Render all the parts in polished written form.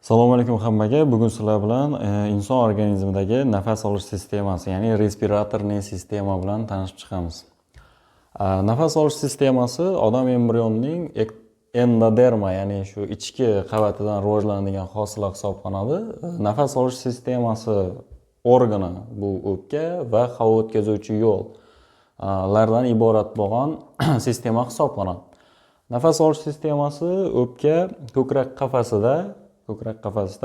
Assalomu alaykum hammaga. Bugun sizlar bilan inson organizmidagi nafas olish sistemasi, ya'ni respiratorniy sistema bilan tanishib chiqamiz. Nafas olish sistemasi odam embrionining endoderma, ya'ni shu ichki qavatidan rivojlanadigan hosila hisoblanadi. Nafas olish sistemasi organi bu o'pka va havo o'tkazuvchi yo'llardan iborat bo'lgan sistema hisoblanadi. Nafas olish sistemasi o'pka ko'krak qafasida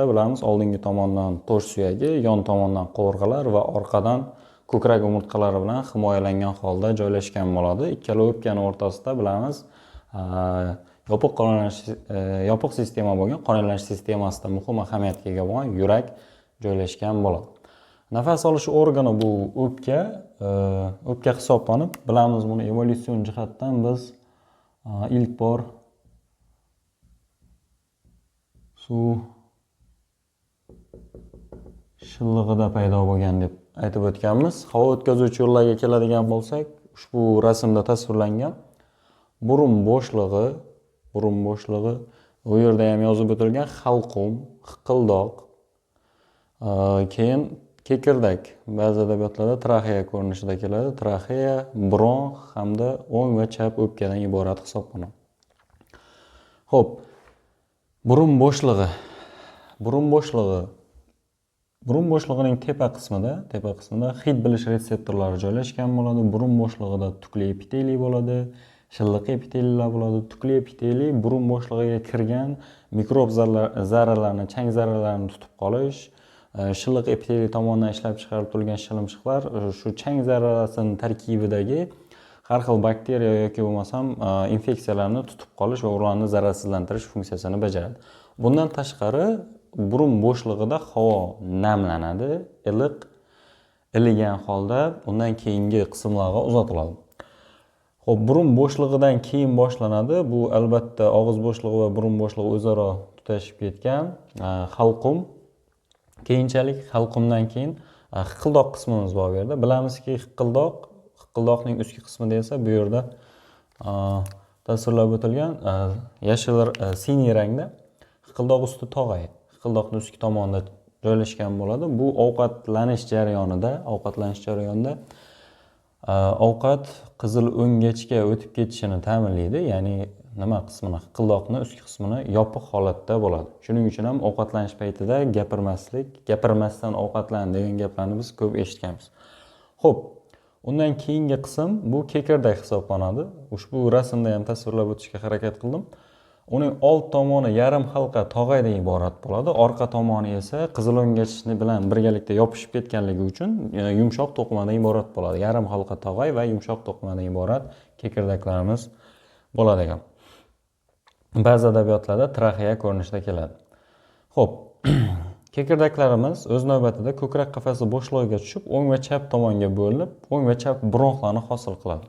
bilamiz, oldingi tomondan to'sh suyagi, yon tomondan qovurg'alar va orqadan ko'krak umurtqalari bilan himoyalangan holda joylashgan bo'ladi. Ikkala o'pkani o'rtasida bilamiz, yopiq qon aylanish, yopiq sistema bo'lgan qon aylanish sistemasida muhim ahamiyatga ega bo'lgan yurak joylashgan bo'ladi. Nafas olish organi bu o'pka hisoblanib, bilamiz, buni evolyutsion jihatdan biz ilk bor suv shillig'ida paydo bo'lgan deb aytib o'tganmiz. Havo o'tkazuvchi yo'llarga keladigan bo'lsak, ushbu rasmda tasvirlangan burun bo'shlig'i, u yerda ham yozib o'tilgan halqum, hiqildoq, keyin kekirdak, ba'zi adabiyotlarda traxeya ko'rinishida keladi. Traxeya, bronx hamda o'ng va chap o'pkadan iborat hisoblanadi. Xo'p, burun bo'shlig'i. Burun bo'shlig'i. Burun bo'shlig'ining tepa qismida hid bilish retseptorlari joylashgan bo'ladi. Burun bo'shlig'ida tukli epiteliy bo'ladi, shilliq epiteliylar bo'ladi. Tukli epiteliy burun bo'shlig'iga kirgan mikrob zarralarni, chang zarralarini tutib qolish, shilliq epiteliy tomonidan ishlab chiqarib turgan shilimshiqlar shu chang zarrasining tarkibidagi har xil bakteriya yoki bo'lmasam infeksiyalarni tutib qolish va ularni zararsizlantirish funksiyasini bajaradi. Bundan tashqari, burun bo'shlig'ida havo namlanadi, iliq iligan holda undan keyingi qismlarga uzatiladi. Xo'p, burun bo'shlig'idan keyin boshlanadi. Bu albatta og'iz bo'shlig'i va burun bo'shlig'i o'zaro tutashib ketgan halqum. Keyinchalik halqumdan keyin hiqildoq qismimiz bor bu yerda. Bilamizki, hiqildoqning ustki qismida esa bu yerda tasvirlab o'tilgan yashil, синий rangda hiqildoq usti tog'ay. Hiqildoqning ustki tomonida joylashgan bo'ladi. Bu ovqatlanish jarayonida ovqat qizil o'ngachga o'tib ketishini ta'minlaydi, ya'ni nima qismini, hiqildoqni ustki qismini yopiq holatda bo'ladi. Shuning uchun ham ovqatlanish paytida gapirmaslik, gapirmasdan ovqatlan degan gaplarni biz ko'p eshitganmiz. Xo'p, undan keyingi qism bu kekirdak hisoblanadi. Ushbu rasmda ham tasvirlab o'tishga harakat qildim. Uning old tomoni yarim halqa tog'aydan iborat bo'ladi. Orqa tomoni esa qizil o'ngachni bilan birgalikda yopishib ketganligi uchun yumshoq to'qimadan iborat bo'ladi. Yarim halqa tog'ay va yumshoq to'qimadan iborat kekirdaklarimiz bo'ladi ekan. Ba'zi adabiyotlarda traxeya ko'rinishida keladi. Xo'p, kekirdaklarimiz o'z navbatida ko'krak qafasi bo'shlig'iga tushib, o'ng va chap tomonga bo'linib, o'ng va chap bronxlarni hosil qiladi.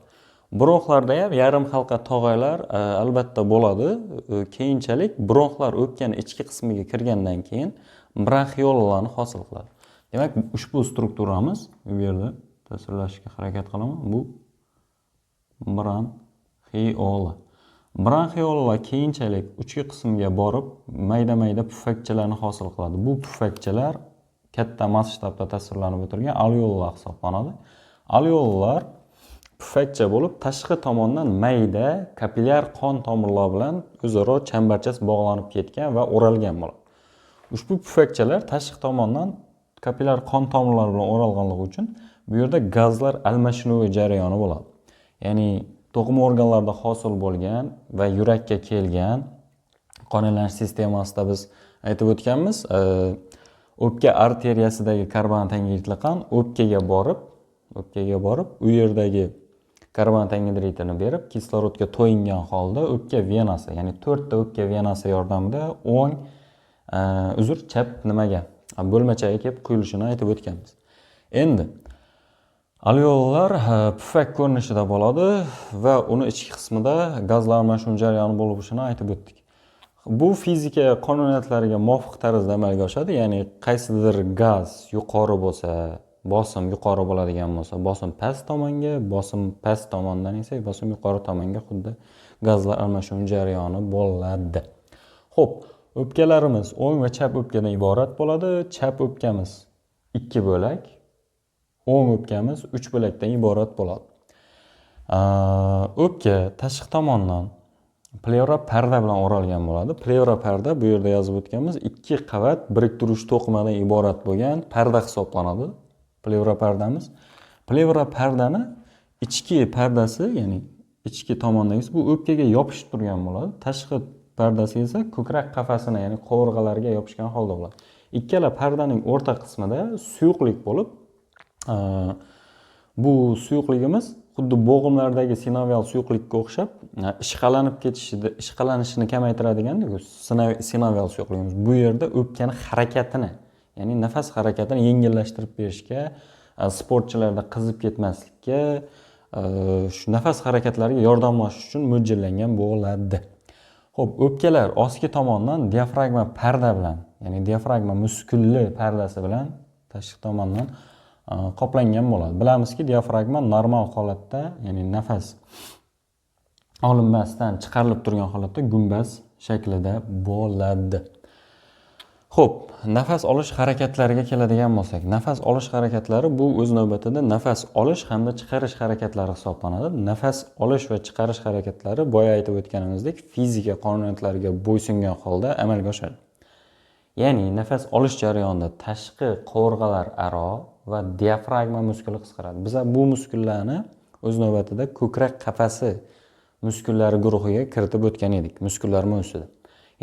Bronxlarda ham yarim halqa tog'aylar albatta bo'ladi. Keyinchalik bronxlar o'pkani ichki qismiga kirgandan keyin bronxiolalarni hosil qiladi. Demak, ushbu strukturamiz bu yerda tasvirlashga harakat qilaman. Bu bronxiola. Bronxiolalar keyinchalik uchki qismga borib, mayda-mayda pufakchalarni hosil qiladi. Bu pufakchalar katta masshtabda tasvirlanib o'tilgan alveolalar hisoblanadi. Alveolalar pufakcha bo'lib, tashqi tomondan mayda kapillyar qon tomirlar bilan o'zaro chambarchas bog'lanib ketgan va o'ralgan bo'ladi. Ushbu pufakchalar tashqi tomondan kapillyar qon tomirlari bilan o'ralganligi uchun bu yerda gazlar almashinuvi jarayoni bo'ladi. Ya'ni to'qima organlarda hosil bo'lgan va yurakka kelgan qon aylanish sistemasida biz aytib o'tganmiz, o'pka arteriyasidagi karbonat angidridli qon o'pkaga borib, u yerdagi karbonat angidridini berib, kislorodga to'yingan holda o'pka venasi, ya'ni to'rtta o'pka venasi yordamida o'ng, uzr, chap nimaga, bo'lmachaga kelib quyilishini aytib o'tganmiz. Endi alveolalar pufak ko'rinishida bo'ladi va uni ichki qismida gazlar almashinuv jarayoni bo'lishini aytib o'tdik. Bu fizika qonuniyatlariga muvofiq tarzda amalga oshadi, ya'ni qaysidir gaz yuqori bo'lsa, bosim yuqori bo'ladigan bo'lsa, bosim past tomonga, bosim past tomondan esa bosim yuqori tomonga xuddi gazlar almashinuv jarayoni bo'ladi. Xo'p, O'pkalarimiz o'ng va chap o'pkadan iborat bo'ladi. Chap o'pkamiz 2 bo'lak, o'ng o'pkamiz 3 bo'lakdan iborat bo'ladi. O'pka tashqi tomondan plevra parda bilan o'ralgan bo'ladi. Plevra parda bu yerda yozib o'tganmiz, 2 qavat biriktiruvchi to'qimadan iborat bo'lgan parda hisoblanadi. Plevra pardamiz. Plevra pardani ichki pardasi, ya'ni ichki tomondagisi bu o'pkaga yopishib turgan bo'ladi. Tashqi pardasi esa ko'krak qafasini, ya'ni qovurg'alarga yopishgan holda bo'ladi. Ikkala pardaning o'rta qismida suyuqlik bo'lib, bu suyuqligimiz xuddi bo'g'imlardagi sinovial suyuqlikka o'xshab ishqalanib ketishida, ishqalanishini kamaytiradigan sinovial suyuqligimiz bu yerda o'pkani harakatini, ya'ni nafas harakatini yengillashtirib berishga, sportchilarda qizib ketmaslikka, shu nafas harakatlariga yordamlashish uchun mo'ljallangan bo'ladi. Xo'p, o'pkalar ostki tomondan diafragma parda bilan, ya'ni diafragma muskulli pardasi bilan tashqi tomondan qoplangan bo'ladi. Bilamizki, diafragma normal holatda, ya'ni nafas olinmasdan chiqarilib turgan holatda gumbaz shaklida bo'ladi. Xo'p, nafas olish harakatlariga keladigan bo'lsak, nafas olish harakatlari bu o'z navbatida nafas olish hamda chiqarish harakatlari hisoblanadi. Nafas olish va chiqarish harakatlari boya aytib o'tganimizdek fizika qonuniyatlariga bo'ysungan holda amalga oshadi. Ya'ni nafas olish jarayonida tashqi qovurg'alar aro va diafragma muskuli qisqaradi. Biz bu muskullarni o'z navbatida ko'krak qafasi muskullari guruhiga kiritib o'tgan edik, muskullar mavzusida.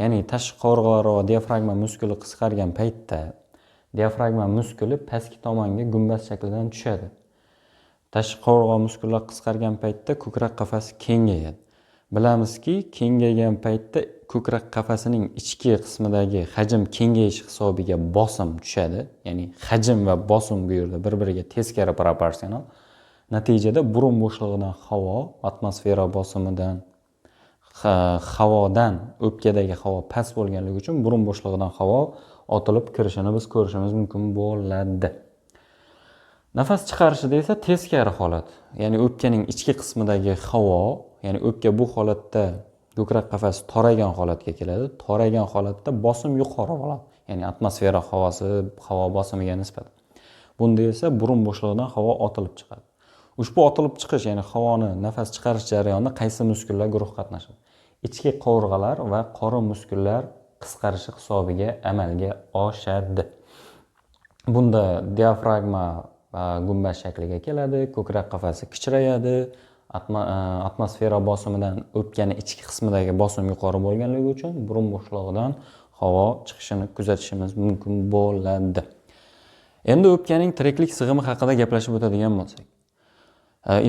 Ya'ni tashqi qovurg'alar va diafragma muskuli qisqargan paytda diafragma muskuli pastki tomonga gumbaz shaklidan tushadi. Tashqi qovurg'a muskullar qisqargan paytda ko'krak qafasi kengayadi. Bilamizki, kengaygan paytda ko'krak qafasining ichki qismidagi hajm kengayishi hisobiga bosim tushadi. Ya'ni hajm va bosim bu yerda bir-biriga teskari proporsional. Natijada burun bo'shlig'idan havo, atmosfera bosimidan, havodan o'pkadagi havo past bo'lganligi uchun burun bo'shlig'idan havo otilib kirishini biz ko'rishimiz mumkin bo'ladi. Nafas chiqarishida esa teskari holat. Ya'ni o'pkaning ichki qismidagi havo, ya'ni o'pka bu holatda ko'krak qafasi toraygan holatga keladi. Toraygan holatda bosim yuqori bo'ladi. Ya'ni atmosfera havosi havo bosimiga nisbatan. Bunda esa burun bo'shlig'idan havo otilib chiqadi. Ushbu otilib chiqish, ya'ni havoni nafas chiqarish jarayonida qaysi muskullar guruhi qatnashadi? Ichki qovurg'alar va qorin muskullar qisqarishi hisobiga amalga oshadi. Bunda diafragma gumbaz shakliga keladi, ko'krak qafasi kichrayadi, atmosfera bosimidan o'pkani ichki qismidagi bosim yuqori bo'lganligi uchun burun bo'shlig'idan havo chiqishini kuzatishimiz mumkin bo'ladi. Endi o'pkaning tiriklik sig'imi haqida gaplashib o'tadigan bo'lsak,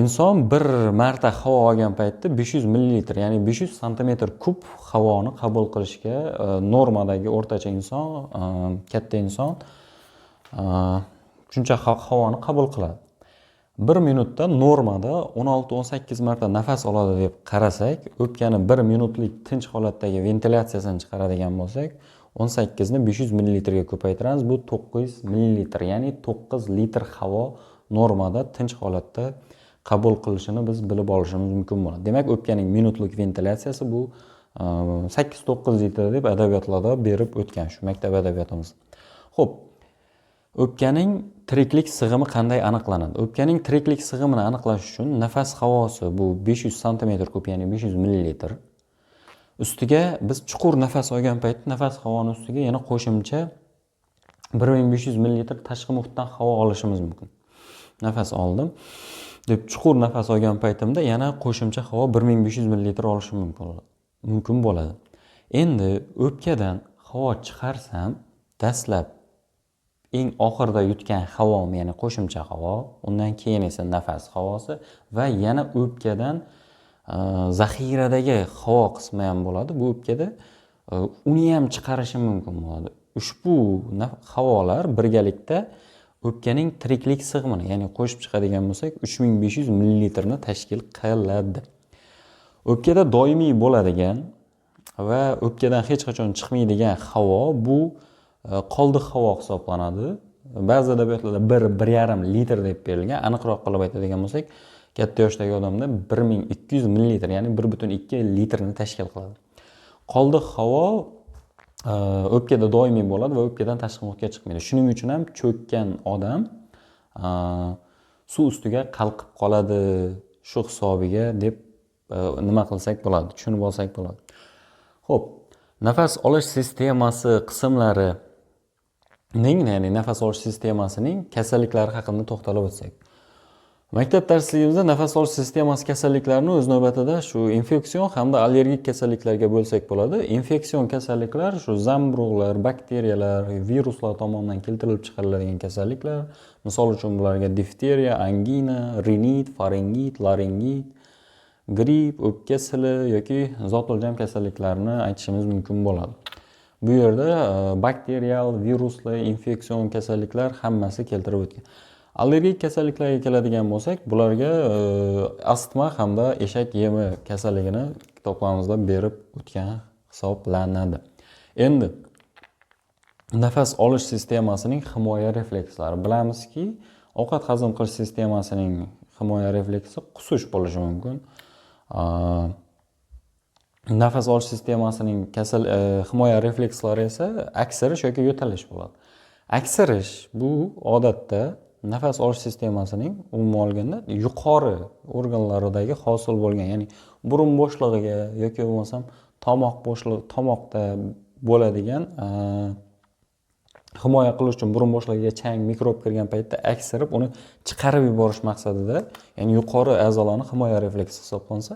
inson bir marta havo olgan paytda 500 millilitr, ya'ni 500 santimetr kub havoni qabul qilishga normadagi o'rtacha inson, katta inson shuncha havoni qabul qiladi. 1 minutda normada 16-18 marta nafas oladi deb qarasak, o'pkani 1 minutlik tinch holatdagi ventilyatsiyasini chiqaradigan bo'lsak, 18 ni 500 millilitrga ko'paytiramiz, bu 900 millilitr, ya'ni 9 litr havo normada tinch holatda qabul qilishini biz bilib olishimiz mumkin bo'ladi. Demak, o'pkaning minutlik ventilyatsiyasi bu 8-9 litr deb adabiyotlarda berib o'tgan shu maktab adabiyotimizda. Xo'p, o'pkaning tiriklik sig'imi qanday aniqlanadi? O'pkaning tiriklik sig'imini aniqlash uchun nafas havosi bu 500 santimetr kub, ya'ni 500 millilitr. Ustiga biz chuqur nafas olgan paytda nafas havoni ustiga yana qo'shimcha 1500 millilitr tashqi muhitdan havo olishimiz mumkin. Nafas oldim deb chuqur nafas olgan paytimda yana qo'shimcha havo 1500 millilitr olishim mumkin bo'ladi. Endi o'pkadan havo chiqarsam, dastlab eng oxirida yutgan havom, ya'ni qo'shimcha havo, undan keyin esa nafas havosi va yana o'pkadan zaxiradagi havo qismi ham bo'ladi. Bu o'pkada uni ham chiqarishim mumkin bo'ladi. Ushbu havolar birgalikda o'pkaning tiriklik sig'imini, ya'ni qo'shib chiqadigan bo'lsak, 3500 millilitrni tashkil qiladi. O'pkada doimiy bo'ladigan va o'pkadan hech qachon chiqmaydigan havo bu qoldiq havo hisoblanadi. Ba'zi adabiyotlarda 1-1,5 litr deb berilgan. Aniqroq qilib aytadigan bo'lsak, katta yoshdagi odamda 1200 millilitr, ya'ni 1,2 litrni tashkil qiladi. Qoldiq havo O'pkada doimiy bo'ladi va o'pkadan tashqi muhitga chiqmaydi. Shuning uchun ham cho'kkan odam suv ustiga qalqib qoladi shu hisobiga deb nima qilsak bo'ladi, tushunib olsak bo'ladi. Xo'p, nafas olish sistemasi qismlarining, ya'ni nafas olish sistemasining kasalliklari haqida to'xtalib o'tsak. Maktab darsligimizda nafas olish sistemasi kasalliklarini o'z navbatida shu infeksion hamda allergik kasalliklarga bo'lsak bo'ladi. Infeksion kasalliklar shu zamburug'lar, bakteriyalar, viruslar tomonidan keltirilib chiqariladigan kasalliklar. Misol uchun, bularga difteriya, angina, rinit, faringit, laringit, gripp, o'pka sili yoki zotiljam kasalliklarini aytishimiz mumkin bo'ladi. Bu yerda bakterial, virusli, infeksion kasalliklar hammasi keltirib o'tgan. Allergik kasalliklarga keladigan bo'lsak, bularga astma hamda eshak yemi kasalligini kitoblarimizda berib o'tgan hisoblanadi. Endi nafas olish sistemasining himoya reflekslari. Bilamizki, ovqat hazm qilish sistemasining himoya refleksi qusish bo'lishi mumkin. Nafas olish sistemasining kasal himoya reflekslari esa aksirish yoki yo'talish bo'ladi. Aksirish bu odatda nafas olish sistemasining umuman olganda yuqori organlaridagi hosil bo'lgan, ya'ni burun bo'shlig'iga yoki bo'lmasam tomoq bo'shlig'i, tomoqda bo'ladigan himoya qilish uchun burun bo'shlig'iga chang, mikrob kirgan paytda aksirib, uni chiqarib yuborish maqsadida, ya'ni yuqori a'zolarni himoya refleksi hisoblansa,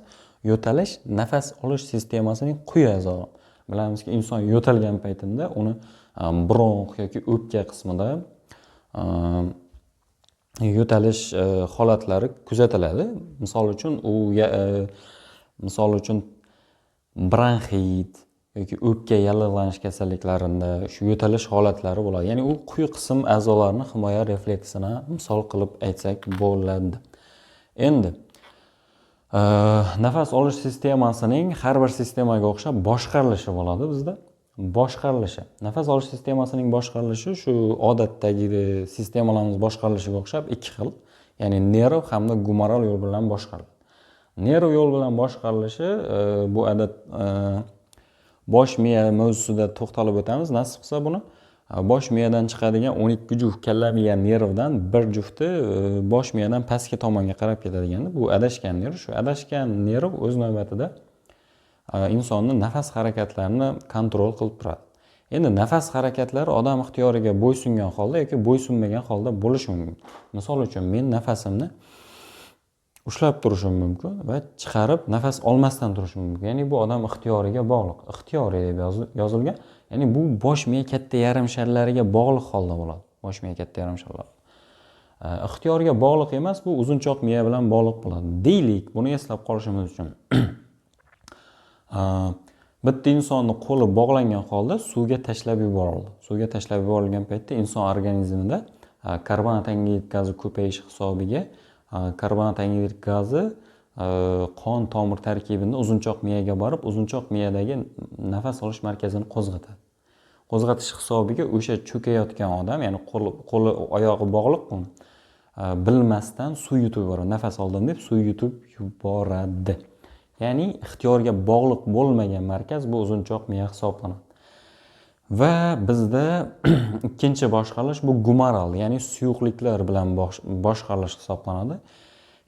yo'talish nafas olish sistemasining quyi a'zolari. Bilamizki, inson yo'talgan paytida uni bronx yoki o'pka qismida yo'talish holatlari kuzatiladi. Misol uchun, u misol uchun bronxit yoki o'pka yallig'lanish kasalliklarida shu yo'talish holatlari bo'ladi. Ya'ni u quyi qism a'zolarini himoya refleksini misol qilib aytsak bo'ladi. Endi nafas olish sistemasining har bir sistemaga o'xshab boshqarilishi bo'ladi bizda. Boshqarilishi. Nafas olish sistemasining boshqarilishi shu odatdagi sistemalarimiz boshqarilishiga o'xshab ikki xil, ya'ni nerv hamda gumoral yo'l bilan boshqariladi. Nerv yo'l bilan boshqarilishi bu adat bosh miya mavzusida to'xtalib o'tamiz, nasib qilsa buni. Bosh miyadan chiqadigan 12 juft kalla miya nervdan bir jufti bosh miyadan pastki tomonga qarab ketadigan, bu adashgan nerv. Shu adashgan nerv o'z navbatida insonni nafas harakatlarini контроль qilib turadi. Endi nafas harakatlari odam ixtiyoriga bo'ysungan holda yoki bo'ysunmagan holda bo'lishi mumkin. Misol uchun, men nafasimni ushlab turishim mumkin va chiqarib nafas olmasdan turishim mumkin. Ya'ni bu odam ixtiyoriga bog'liq. Ixtiyoriy deb yozilgan. Ya'ni bu bosh miya katta yarim sharlariga bog'liq holda bo'ladi. Bosh miya katta yarim sharlari. Ixtiyorga bog'liq emas, bu uzunchoq miya bilan bog'liq bo'ladi. Deylik, buni eslab qolishimiz uchun bitta insonni qo'li bog'langan holda suvga tashlab yuborildi. Suvga tashlab yuborilgan paytda inson organizmida karbonat angidrid gazi ko'payishi hisobiga karbonat angidrid gazi qon tomir tarkibida uzunchoq miyaga borib, uzunchoq miyadagi nafas olish markazini qo'zg'atadi. Qo'zg'atish hisobiga o'sha cho'kayotgan odam, ya'ni qo'li oyog'i bog'liq, uni bilmasdan suv yutib yuboradi. Nafas oldim deb suv yutib yuboradi. Ya'ni ixtiyorga bog'liq bo'lmagan markaz bu uzunchoq miya hisoblanadi. Va bizda ikkinchi boshqarilish bu gumoral, ya'ni suyuqliklar bilan boshqarilish hisoblanadi.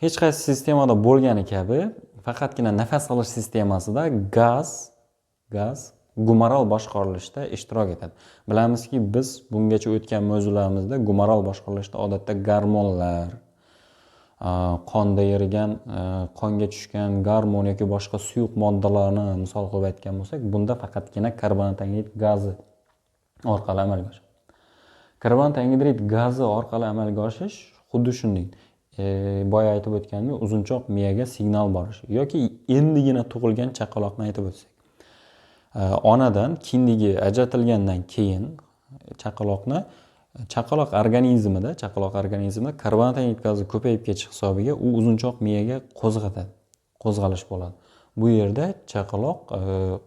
Hech qaysi sistemada bo'lgani kabi, faqatgina nafas olish sistemasida gaz gumoral boshqarilishda ishtirok etadi. Bilamizki, biz bungacha o'tgan mavzularimizda gumoral boshqarilishda odatda gormonlar, qonda erigan, qonga tushgan gormon yoki boshqa suyuq moddalarni misol qilib aytgan bo'lsak, bunda faqatgina karbonat angidrid gazi orqali amalga oshadi. Karbonat angidrid gazi orqali amalga oshish xuddi shunday. Boya aytib o'tganimdek, uzunchoq miyaga signal borishi yoki endigina tug'ilgan chaqaloqni aytib o'tsak. Onadan kindigi ajratilgandan keyin chaqaloq organizmida karbonat angidrid gazi ko'payib ketishi hisobiga u uzunchoq miyaga qo'zg'atadi. Qo'zg'alish bo'ladi. Bu yerda chaqaloq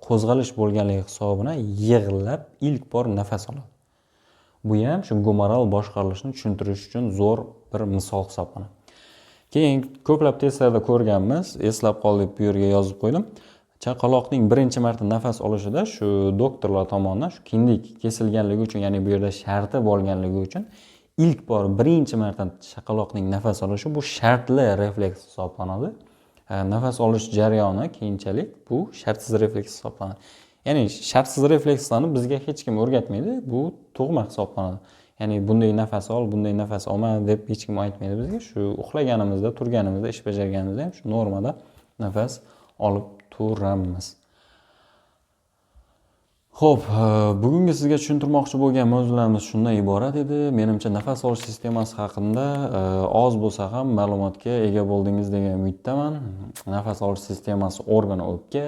qo'zg'alish bo'lganligi hisobina yig'lab ilk bor nafas oladi. Bu ham shu gumoral boshqarilishni tushuntirish uchun zo'r bir misol hisoblanadi. Keyin ko'plab testlarda ko'rganmiz, eslab qol deb bu yerga yozib qo'ydim. Chaqaloqning birinchi marta nafas olishida shu doktorlar tomonidan shu kindik kesilganligi uchun, ya'ni bu yerda sharti bo'lganligi uchun ilk bor birinchi marta chaqaloqning nafas olishi bu shartli refleks hisoblanadi. Nafas olish jarayoni keyinchalik bu shartsiz refleks hisoblanadi. Ya'ni shartsiz reflekslarni bizga hech kim o'rgatmaydi, bu tug'ma hisoblanadi. Ya'ni bunday nafas ol, bunday nafas olma deb hech kim aytmaydi bizga. Shu uxlaganimizda, turganimizda, ish bajarganimizda ham shu normada nafas olib turamiz. Xo'p, bugungi sizga tushuntirmoqchi bo'lgan mavzularimiz shundan iborat edi. Menimcha nafas olish sistemasi haqida oz bo'lsa ham ma'lumotga ega bo'ldingiz degan umiddaman. Nafas olish sistemasi organi o'pka,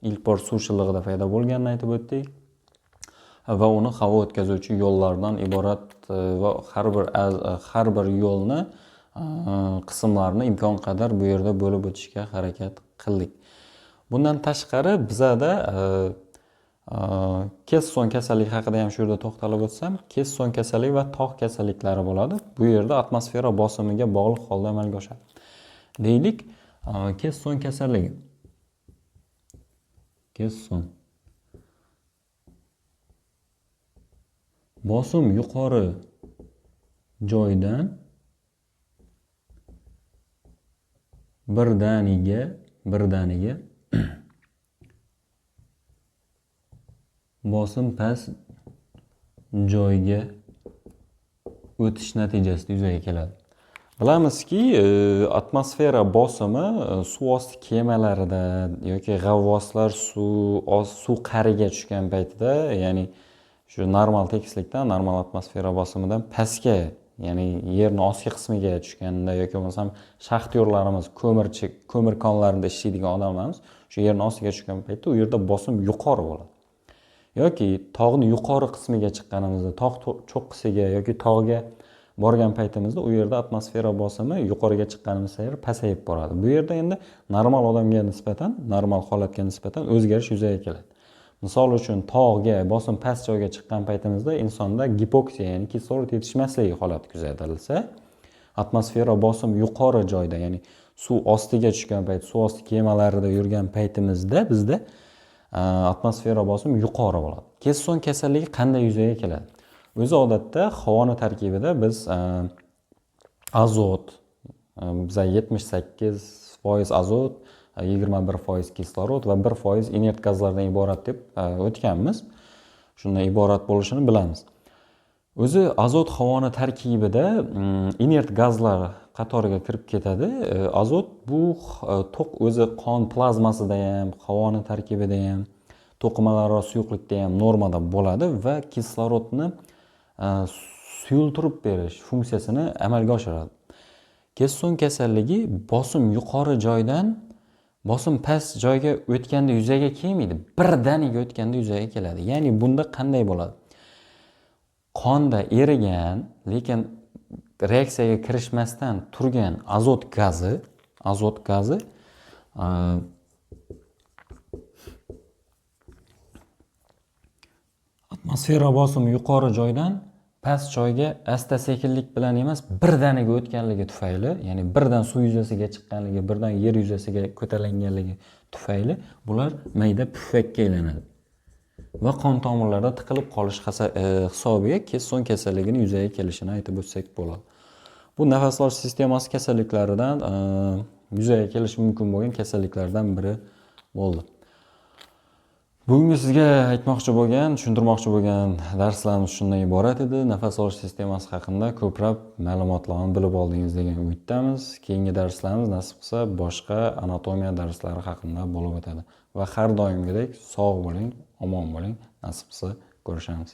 ilk bor suv shillig'ida paydo bo'lganini aytib o'tdik va uni havo o'tkazuvchi yo'llardan iborat va har bir yo'lni qismlarini imkon qadar bu yerda bo'lib o'tishga harakat qildik. Bundan tashqari bizada kesson kasalligi haqida ham shu yerda to'xtalib o'tsam, kesson kasalligi va tog' kasalliklari bo'ladi. Bu yerda atmosfera bosimiga bog'liq holda amalga oshadi. Deylik, kesson kasalligi. Kesson. Bosim yuqori joydan birdaniga bosim past joyga o'tish natijasida yuzaga keladi. Bilamizki, atmosfera bosimi suv osti kemalarida yoki g'avvoslar suv qa'riga tushgan paytida, ya'ni shu normal tekislikdan, normal atmosfera bosimidan pastga, ya'ni yerning ostki qismiga tushganda yoki bo'lmasam shaxtyorlarimiz, ko'mir konlarida ishlaydigan odamlarimiz shu yerning ostiga tushgan paytda u yerda bosim yuqori bo'ladi. Yoki tog'ning yuqori qismiga chiqqanimizda, tog' cho'qqisiga yoki tog'ga borgan paytimizda u yerda atmosfera bosimi yuqoriga chiqqanimiz sari pasayib boradi. Bu yerda endi normal odamga nisbatan, normal holatga nisbatan o'zgarish yuzaga keladi. Misol uchun tog'ga bosim past joyga chiqqan paytimizda insonda gipoksiya, ya'ni kislorod yetishmasligi holati kuzatilsa, atmosfera bosim yuqori joyda, ya'ni suv ostiga tushgan payt, suv osti kemalarida yurgan paytimizda bizda atmosfera bosimi yuqori bo'ladi. Kesson kasalligi qanday yuzaga keladi? O'zi odatda havoni tarkibida biz azot, biza 78% azot, 21% kislorod va 1% inert gazlardan iborat deb o'tganmiz. Shundan iborat bo'lishini bilamiz. O'zi azot havoni tarkibida inert gazlar qatoriga kirib ketadi. Azot bu to'q o'zi qon plazmasida ham, havoni tarkibida ham, to'qimalararo suyuqlikda ham normada bo'ladi va kislorodni suyultirib berish funksiyasini amalga oshiradi. Kesson kasalligi bosim yuqori joydan bosim past joyga o'tganda yuzaga kelmaydi, birdaniga o'tganda yuzaga keladi. Ya'ni bunda qanday bo'ladi? Qonda erigan, lekin reaksiyaga kirishmasdan turgan azot gazi atmosfera bosimi yuqori joydan past joyga asta-sekinlik bilan emas, birdaniga o'tganligi tufayli, ya'ni birdan suv yuzasiga chiqqanligi, birdan yer yuzasiga ko'tarilganligi tufayli bular mayda pufakka aylanadi va qon tomirlarida tiqilib qolish hisobiga kesson kasalligini yuzaga kelishini aytib o'tsak bo'ladi. Bu nafas olish sistemasi kasalliklaridan yuzaga kelishi mumkin bo'lgan kasalliklardan biri bo'ldi. Bugungi sizga aytmoqchi bo'lgan, tushuntirmoqchi bo'lgan darslarimiz shundan iborat edi. Nafas olish sistemasi haqida ko'proq ma'lumotlarni bilib oldingiz degan umiddamiz. Keyingi darslarimiz nasib qilsa boshqa anatomiya darslari haqida bo'lib o'tadi. Va har doimgidek sog' bo'ling, omon bo'ling. Nasib qilsa ko'rishamiz.